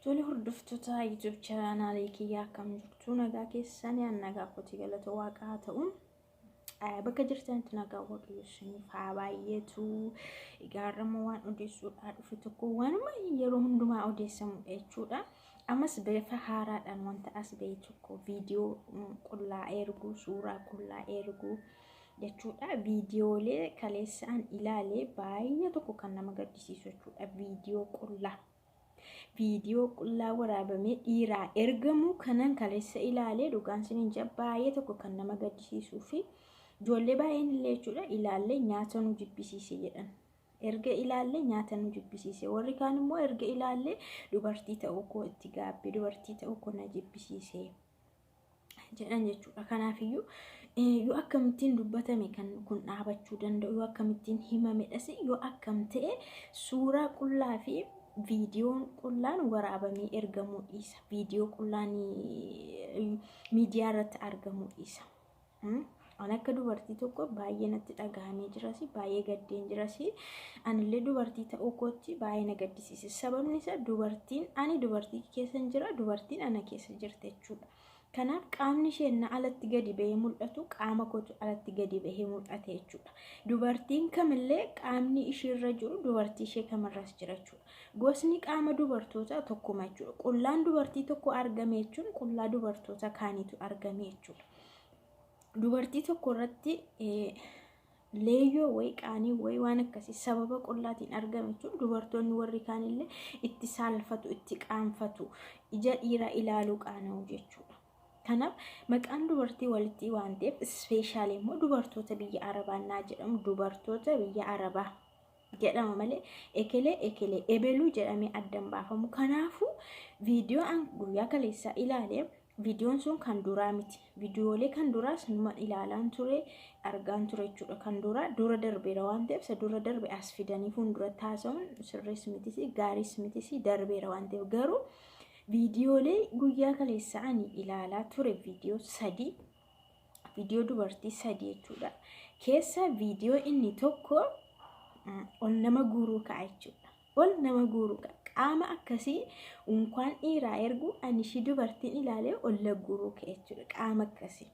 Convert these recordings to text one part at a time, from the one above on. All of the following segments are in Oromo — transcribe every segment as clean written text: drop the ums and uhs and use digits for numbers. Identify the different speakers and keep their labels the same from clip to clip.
Speaker 1: Tole, hordoftoota YouTube chaanaalii kiyyaa, akkam jirtu? Nagaa keessanii? An nagaa kootii, galata Waaqaa haa ta'u. Bakka jirtanitti nagaa Waaqayyo isiniif haa baay'atu. Egaa har'ammoo waan odeessuudhaa dhufe tokko waanuma yeroo hundumaa odeessamudha jechuudha. Ammas bifa haaraadhaan wanta as ba'e tokko, viidiyoo qullaa erguu, suuraa qullaa erguu jechuudha. Viidiyoolee kaleessaan ilaalee baay'ee tokko kan nama gaddisiisu jechuudha. Viidiyoo qullaa. Viidiyoo qullaa waraabamee dhiiraa ergamu kanan kaleessa ilaalee, dhugaan siniin jira, baay'ee tokko kan nama gaddisiisuu fi ijoollee baay'een illee jechuudha ilaallee nyaata nu jibbisiise jedhan. Erga ilaallee nyaata nu jibbisiise. Warri kaan immoo erga ilaallee dubartii ta'uu koo itti gaabbe, dubartii ta'uu koo na jibbisiise jedhan jechuudha. Kanaafiyyuu yoo akkamittiin dubbatame kan kun dhaabachuu danda'u, yoo akkamittiin himamedhas, yoo akkam ta'e suuraa qullaa fi viidiyoon qullaan waraabamee ergamuu dhiisa. Viidiyoo qullaan miidiyaa irratti argamuu dhiisa. An akka dubartii tokko baay'ee natti dhagahamee jiras, baay'ee gaddeen jiras, anillee dubartii ta'uu kootti baay'ee na gaddisiise. Sababni isaa dubartiin ani dubartii keessa jira, dubartiin ana keessa jirti jechuudha. Kanaaf qaamni isheen na alatti gadi bahee mul'atu qaama kootu alatti gadi bahee mul'ate jechuudha. Dubartiin kamillee qaamni isheerra jiru dubartii ishee kamirras jira jechuudha. Gosni qaama dubartootaa tokkuma jechuudha. Qullaan dubartii tokko argame jechuun qullaa dubartoota kaaniitu argame jechuudha. Dubartii tokko irratti leeyyoo wayi, qaanii wayi, waan akkasii sababa qullaatiin argame jechuun dubartoonni warri kaanillee itti saalfatu, itti qaanfatu, ija dhiiraa ilaaluu qaana'u jechuudha. Kanaaf maqaan dubartii walitti waan ta'eef, especially immoo dubartoota biyya Arabaa naa jedhamu, dubartoota biyya Arabaa jedhama malee ekelee ekelee ebeluu jedhamee addan baafamu. Kanaafuu viidiyoo an guyyaa kaleessaa ilaalee, viidiyoon sun kan duraa miti. Viidiyoolee kan duraas numa ilaalaan ture, argaan ture jechuudha. Kan duraa dura darbeera waan ta'eef, isa dura darbe as fidanii fuulduratti haasa'uun sirriis mitis, gaariis mitis, darbeera waan ta'eef. Garuu viidiyoolee guyyaa kaleessaa ani ilaalaa ture viidiyoo sadii, viidiyoo dubartii sadii jechuudha. Keessa viidiyoo inni tokko ol nama guuruu ka'a jechuudha. Ol nama guuruu ka'a. Qaama akkasii unkaan dhiiraa ergu, ani ishii dubartiin ilaalee ol guuruu ka'e jechuudha. Qaama akkasii.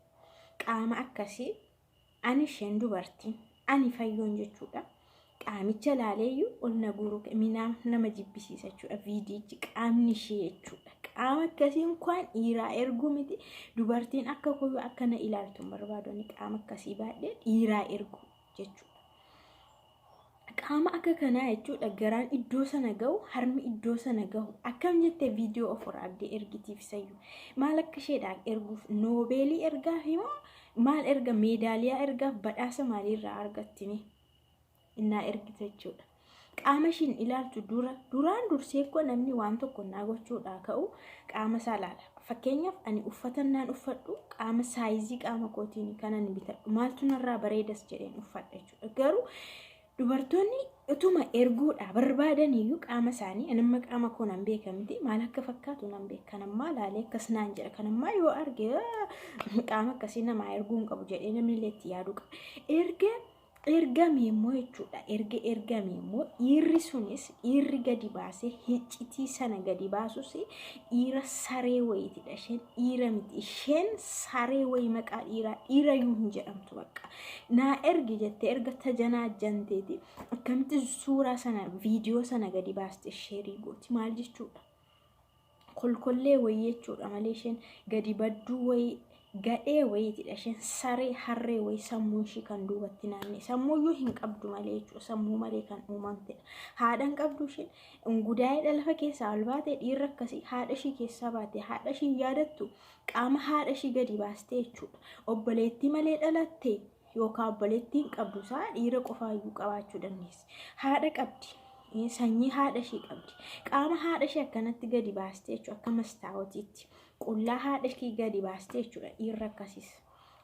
Speaker 1: Qaama akkasii ani isheen dubartiin, ani fayyoon jechuudha. Qaamicha ilaaleeyyuu ol na guuruu ka'e, minaan nama jibbisiisa jechuudha. Viidiyichi qaamni ishee jechuudha. Qaama akkasii unkaan dhiiraa erguu miti. Dubartiin akka koyyoo akka na ilaaltu hin barbaadu. Ani qaama akkasii baadhee dhiiraa ergu jechuudha. Qaama akka kanaa jechuudha, garaan iddoo sana gahu, harmi iddoo sana gahu, akkam jettee viidiyoo of waraabdee ergitiif sayyuu? Maal akka isheedhaaf erguuf? Noobeelii ergaaf himoo maal erga? Meedaaliyaa ergaaf? Badhaasa maaliirraa argattimi innaa ergite jechuudha? Qaama ishiin ilaaltu dura duraan dursee koo namni waan tokko naa gochuudhaa ka'u qaama isaa ilaala. Fakkeenyaaf ani uffata naan uffadhu qaama size qaama kootiin kanan bitadhu, maaltu narraa bareedas jedheen uffadha jechuudha. Garuu dubartoonni utuma erguudha barbaadaniyyuu qaama isaanii, anamma qaama koo nan beekamti, maal akka fakkaatu nan beeka. Kanammaa laalee akkas naan jedha, kanammaa yoo arge qaama akkasii namaa erguu hin qabu jedhee namni illee itti yaaduu qaba. Erga ergame immoo jechuudha, erga ergame immoo dhiirri sunis, dhiirri gadi baasee hiccitii sana gadi baasus dhiira saree wayiitidha. Isheen dhiira miti, isheen saree wayii, maqaa dhiiraa dhiirayyuu hin jedhamtu. Bakka naa ergi jettee erga tajanaa janteeti, akkamitti suuraa sana, viidiyoo sana gadi baaste share gooti? Maal jechuudha? Kolkollee wayii jechuudha malee, isheen gadi badduu wayii, gadhee wayiitidha. Isheen saree, harree wayii, sammuu ishii kan duubatti naanne, sammuuyyuu hin qabdu malee jechuudha. Sammuu malee kan uumamtedha. Haadha hin qabdu isheen, gudaa'eedha lafa keessaa ol baate. Dhiirri akkasii haadha ishii keessaa baate, haadha ishii yaadattu, qaama haadha ishii gadi baastee jechuudha. Obboleettii malee dhalatte yookaan obboleettii hin qabdu isaa, dhiira qofaayyuu qabaachuu dandeessi. Haadha qabdi, sanyii haadha ishii qabdi. Qaama haadha ishii akkanatti gadi baastee jechuudha, akka mastaawotiitti qullaa haadha ishii gadi baastee jechuudha. Dhiirri akkasiis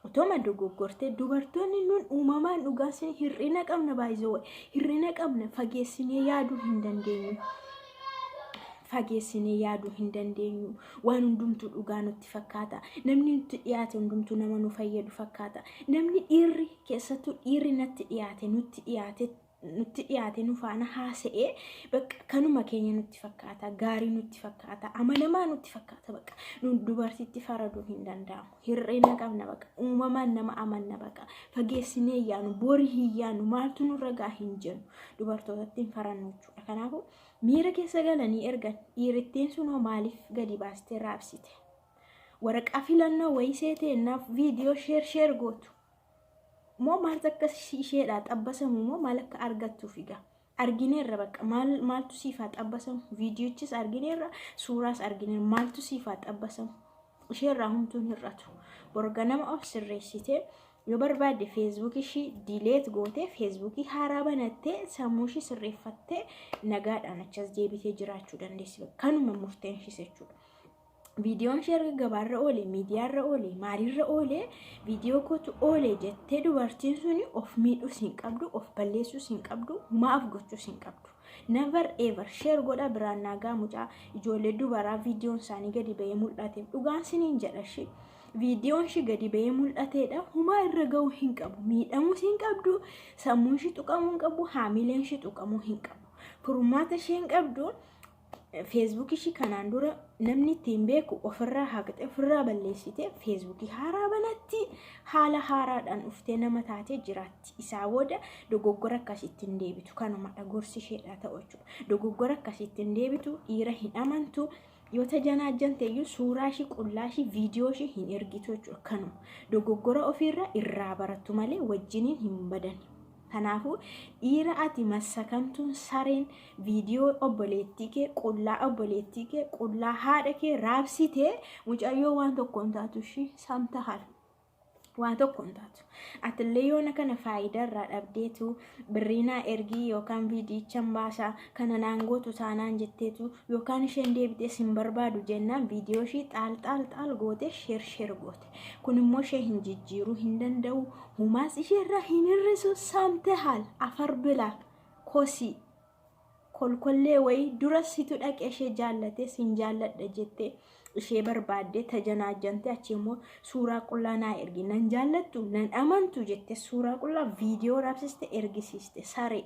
Speaker 1: otoma dogoggortee, dubartoonni nun uumamaan dhugaasin hir'ina qabna, baay'ee hir'ina qabna. Fageessinee yaaduu hin dandeenyu. Fageessinee yaaduu hin dandeenyu. Waan hundumtuu dhugaa nutti fakkaata. Namni nutti dhiyaate hundumtuu nama nu fayyadu fakkaata. Namni dhiirri, keessattuu dhiirri natti dhiyaate, nutti dhiyaate Nutti dhiyaate nu faana haasa'ee, bakka kanuma keenya nutti fakkaata, gaarii nutti fakkaata, amanamaa nutti fakkaata. Bakka nu dubartiitti faraduu hin danda'amu. Hir'ina qabna, bakka uumamaan nama amanna, bakka fageessinee yaanu, borii hin yaanu, maaltu nurra gaa hin jennu, dubartootatti hin farannu jechuudha. Kanaafuu miira keessa galanii ergan. Dhiirittiin sunoo maaliif gadi baastee raabsite? Waraqaa filannoo wayii seetee naaf viidiyoo share share gootu moo maaltu akka isheedhaa xabbasamu moo maal akka argattuuf? Egaa argineerra, bakka maal maaltu siif haa xabbasamu? Viidiyochis argineerra, suuraas argineerra, maaltu siif haa xabbasamu? Isheerraa humtuun hir'atu. Borga nama of sirreessitee, yoo barbaadde Feesbuukii ishii delete gootee, Feesbuukii haaraa banattee, sammuu ishii sirreeffattee, nagaadhaan achas deebitee jiraachuu dandeessi. Kanuma murteen ishiis jechuudha. Viidiyoon ishee erga gabaarra oole, miidiyaarra oole, maaliirra oole, viidiyoo kootu oole jettee dubartiin suni of miidhuus hin qabdu, of balleessuus hin qabdu, maaf gochuus hin qabdu. Never ever. Share godha biraan naagaa mucaa ijoollee dubaraa viidiyoon isaanii gadi ba'ee mul'ateef. Dhugaan siniin jedha, ishee viidiyoon ishee gadi ba'ee mul'ateedha, humaa irra ga'uu hin qabu, miidhamuus hin qabdu, sammuun ishee tuqamuu hin qabu, haamileen ishee tuqamuu hin qabu. Furmaata isheen qabdu, Feesbuukii ishii kanaan dura namni ittiin beeku ofirraa haqxe, ofirraa balleessite, Feesbuukii haaraa banatti, haala haaraadhaan dhuftee nama taatee jiraatti. Isaa booda dogoggora akkasitti hin deebitu. Kanumadha gorsi isheedhaa ta'u jechuudha. Dogoggora akkasitti hin deebitu, dhiira hin amantu. Yoo tajanaajjante iyyuu suuraa ishii qullaa ishii, viidiyoo ishii hin ergitu jechuudha. Kanuma dogoggora ofiirraa irraa barattu malee wajjiniin hin badan. Kanaafuu dhiira ati massakamtuun sareen viidiyoo obboleettii kee qullaa, obboleettii kee qullaa, haadha kee raabsitee, mucayyoo waan tokko hin taatu, ishii samta haala. Waan tokko hin taatu. Atillee yoona kana faayidaa irraa dhabdeetu birriinaa ergii yookaan viidiyichan baasaa kana naan gootu taanaan jetteetu, yookaan isheen deebitee sin barbaadu jennaan viidiyoo ishii xaal xaal xaal goote, share share goote. Kun immoo ishee hin jijjiiruu hin danda'u. Humaas ishee irraa hin hir'isu. Saamte haal afar bilaa kosii kolkollee wayii dura situ dhaqee ishee jaallate, sin jaalladha jettee ishee barbaaddee tajanaajjante, achi immoo suuraa qullaa naa ergi, nan jaallattu, nan amantu jettee suuraa qullaa viidiyoo raabsiste, ergisiiste, saree.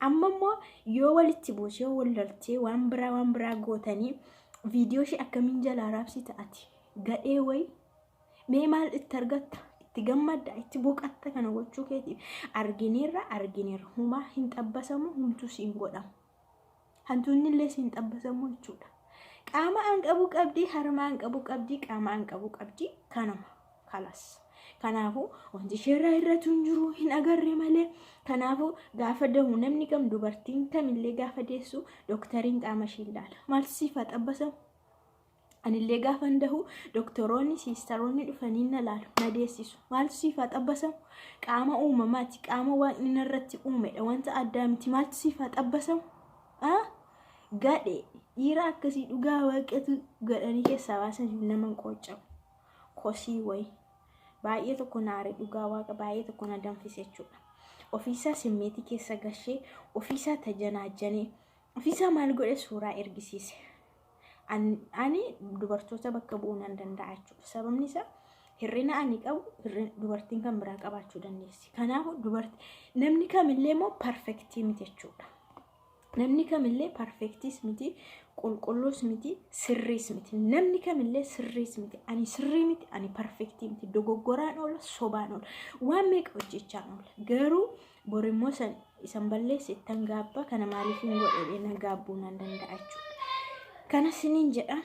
Speaker 1: Amma immoo yoo walitti buusee, yoo wal loltee, waan biraa waan biraa gootanii, viidiyoo ishee akkamiin jalaa raabsita ati? Gadhee wayii. Mee maal itti argatta? Itti gammadda, itti boqatta kana gochuu keetiif? Argineerra, argineerra. Humaa hin xabbasamu, humtuu siin godhamu. Hantuunni illee siin xabbasamu jechuudha. Qaama an qabu qabdi, harma an qabu qabdi, qaama an qabu qabdi, kanuma kalas. Kanaafuu wanti isheerraa irratu hin jiru, hin agarre malee. Kanaafuu gaafa dahu namni kam, dubartiin kamillee gaafa deessu dooktariin qaama ishee ilaala. Maal siif haa xabbasamu? Anillee gaafan dahu doktoroonni, siistaroonni dhufanii na laalu, na deessisu. Maaltu siif haa xabbasamu? Qaama uumamaati, qaama Waaqni narratti uumedha, wanta addaa miti. Maaltu siif haa xabbasamu? Gadhe dhiira akkasii dhugaa Waaqatu godhanii keessaa baasan nama hin qooccamu. Kosii wayi. Baay'ee tokko naare, dhugaa Waaqa baay'ee tokko na danfise jechuudha. Ofiisaa simmeetii keessa gashee, ofiisaa tajanaajjanee, ofiisaa maal godhe, suuraa ergisiise. Ani dubartoota bakka bu'uu nan danda'a jechuudha. Sababni isaa hir'ina ani qabu dubartiin kan biraa qabaachuu dandeessi. Kanaafuu dubartii namni kamillee immoo perfect miti jechuudha. Namni kamillee perfectiis miti, qulqulluus miti, sirriis miti. Namni kamillee sirriis miti. Ani sirrii miti, ani perfect miti. Dogoggoraan oola, sobaan oola. Waan meeqa hojjechaan oola. Garuu borimmoo san isan balleesse ittan gaabba, kana maaliif hin godhe na gaabbuu nan danda'a jechuudha. Kana siniin jedha,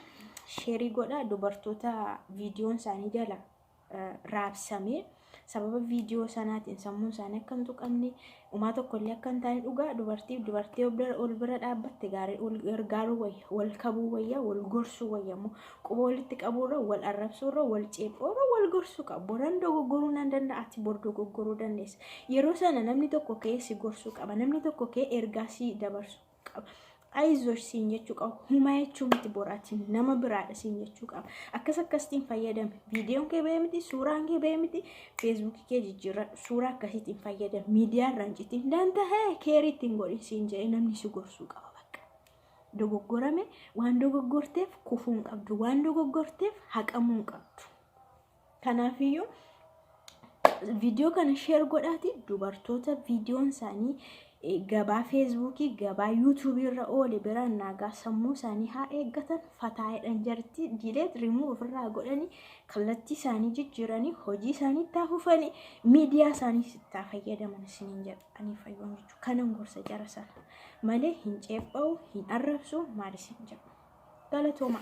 Speaker 1: share godha. Dubartoota viidiyoon isaanii jala raabsamee, sababa viidiyoo sanaatiin sammuun isaanii akka hin tuqamne, umaa tokko illee akka hin taane. Dhugaa dubartiif dubartii ol bira dhaabbatte gaarii wal gargaaruu wayya, wal kabuu wayya, wal gorsuu wayya. Immoo quba walitti qabuurra, wal arrabsuurra, wal ceephoorra wal gorsuu qaba. Boran dogoggoruu nan danda'a, ati bor dogoggoruu dandeessa. Yeroo sana namni tokko ka'ee si gorsuu qaba, namni tokko ka'ee ergaa si dabarsuu qaba. Ayizosh siin jechuu qaba. Humaa jechuu miti, boraati nama biraadha siin jechuu qaba. Akkas akkasitiin fayyadame. Viidiyoon kee ba'ee miti, suuraan kee ba'ee miti, Feesbuukii kee jijjiirradhu. Suuraa akkasiitiin fayyadame. Miidiyaa irraan citiin daanta hee keerii ittiin godhin siin jedhee namni si gorsuu qaba bakka. Dogoggorame, waan dogoggorteef kufuu hin qabdu. Waan dogoggorteef haqamuu hin qabdu. Kanaafiyyuu viidiyoo kana share godhaati dubartoota viidiyoon isaanii Gabaa Feesbuukii, gabaa Yuutuubii irra oole bira nagaa sammuu isaanii haa eeggatan. Fataa jedhan jarti dileet rimuu ofirraa godhanii, kallattii isaanii jijjiiranii, hojii isaanii itti fufanii, miidiyaa isaanii itti fayyadaman isiniin jedha. Ani fayyoon jechuudha. Kanan gorsa jara sana malee hin ceepha'u, hin arrabsu, maal isin jedhu. Galatooma.